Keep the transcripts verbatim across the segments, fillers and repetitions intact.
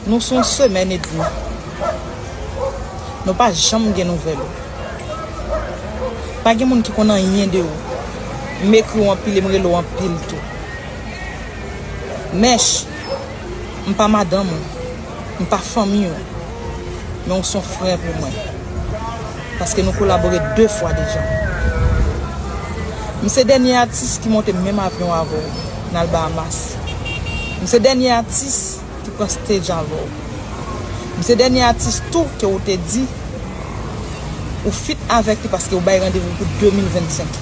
Nou se yon semèn edmi. Nou pa janm gen nouvèl ou. Pa gen moun ki konn anyen de ou. M ekri w anpil e m rele w anpil tou. Mèch, m pa madanm ou, m pa fanmi ou, men w se yon frè pou mwen. Paske nou kolabore de fwa deja. M se dènye atis ki monte menm avyon avè w, n al Bahamas. M se dènye atis ki pran stage avè w. M se dènye atis tou ke w te di ou fit avèk li paske w bay randevou pou de mil vennsenk.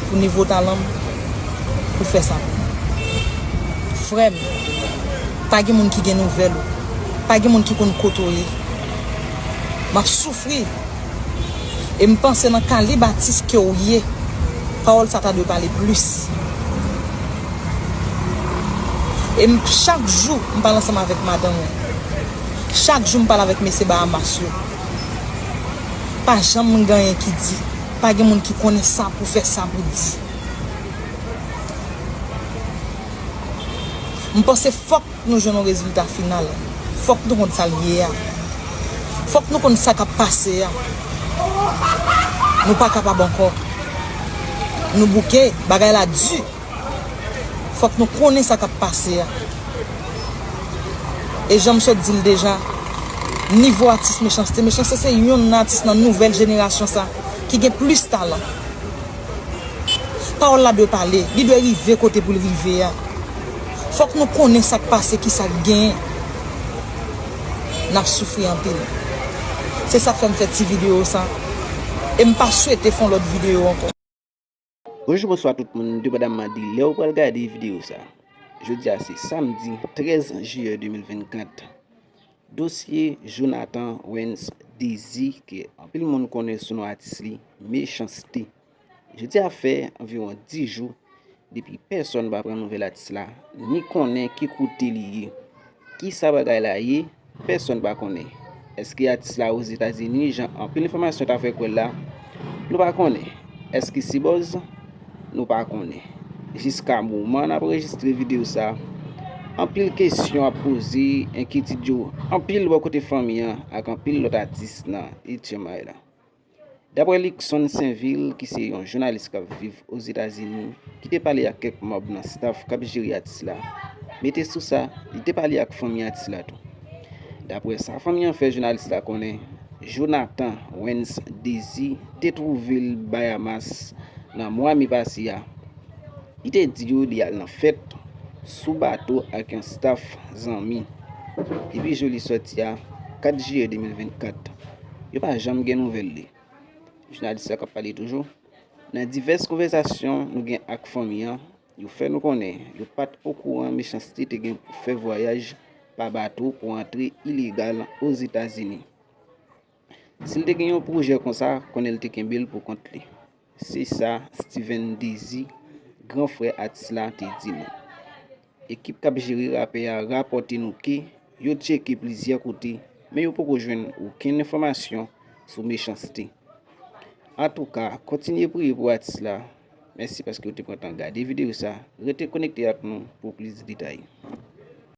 Pou nivo talan m, ou fè sa pou mwen. Frè m, pa gen moun ki gen nouvèl ou. Pa gen moun ki konn kote w ye. M ap soufri. E m panse nan kalib atis ke w ye, pawòl sa ta dwe pale plis. E m, chak jou, m pale ansanm avèk madanm ou. Chak jou, m pale avèk mesye Bahamas yo. Pa janm gen anyen ki di. Pa gen moun ki konnen sa pou fè, sa pou di. M panse fòk nou jwenn yon rezilta final. Fòk nou konn sa l ye a. Fòk nou konn sa k ap pase a. Nou pa kapab ankò. Nou bouke, bagay la di. Fòk nou konnen sa k ap pase a. E jan m sot di l deja, nivo atis Mechanste, Mechanste se youn nan atis nan nouvèl jenerasyon sa ki gen plis talan. Pawòl la dwe pale, li dwe rive kote pou l rive a. Fòk nou konnen sa k pase, ki sa k genyen. N ap soufri anpil. Se sa k fè m fè ti videyo sa. E m pa swete fè yon lòt videyo ankò. Bonjou, bonswa tout moun, depandamman de lè ou pral gade videyo sa. Jodi a se samdi trèz jiyè de mil vennkat. Dosye Jonathan Wens Désir, ke anpil moun konnen sou non atis li, Mechanste. Jodi a fè anviwon dis jou depi pèsòn pa pran nouvèl atis la, ni konnen ki kote li ye. Kisa bagay la ye, pèsòn pa konnen. Èske atis la Ozetazini, jan anpil enfòmasyon ta fè kwè la? Nou pa konnen. Èske se buzz? Nou pa konnen. Jiska moman n ap anrejistre videyo sa, anpil kesyon ap poze, enkyetid yo anpil bò kote fanmi an ak anpil lòt atis nan H M I la. Daprè Luckson Sainvil, ki se yon jounalis k ap viv Ozetazini, ki te pale ak kèk manm nan staff k ap jere atis la, mete sou sa, li te pale ak fanmi atis la tou. Daprè sa fanmi an fè jounalis la konnen, Jonathan Wens Désir te twouve l Bahamas nan mwa me pase a. Li te di yo li al nan fèt sou bato ak yon staff zanmi. Epi jou li sòti a, kat jiyè de mil vennkat, yo pa janm gen nouvèl li. Jounalis la k ap pale toujou. Nan divès konvèsasyon nou gen ak fanmi an, yo fè nou konnen yo pa t okouran Mechanste te gen pou fè vwayaj pa bato pou antre ilegal Ozetazini. Si l te gen yon pwojè konsa, konnen l te kenbe l pou kont li. Se sa Steven Désir, gran frè atis la, te di nou. Ekip k ap jere rapè a rapòte nou ke yo tcheke plizyè kote, men yo poko jwenn okenn enfòmasyon sou Mechanste. Antouka, kontinye priye pou atis la. Mèsi paske w te pran tan gade videyo sa. Rete konekte ak nou pou plis detay.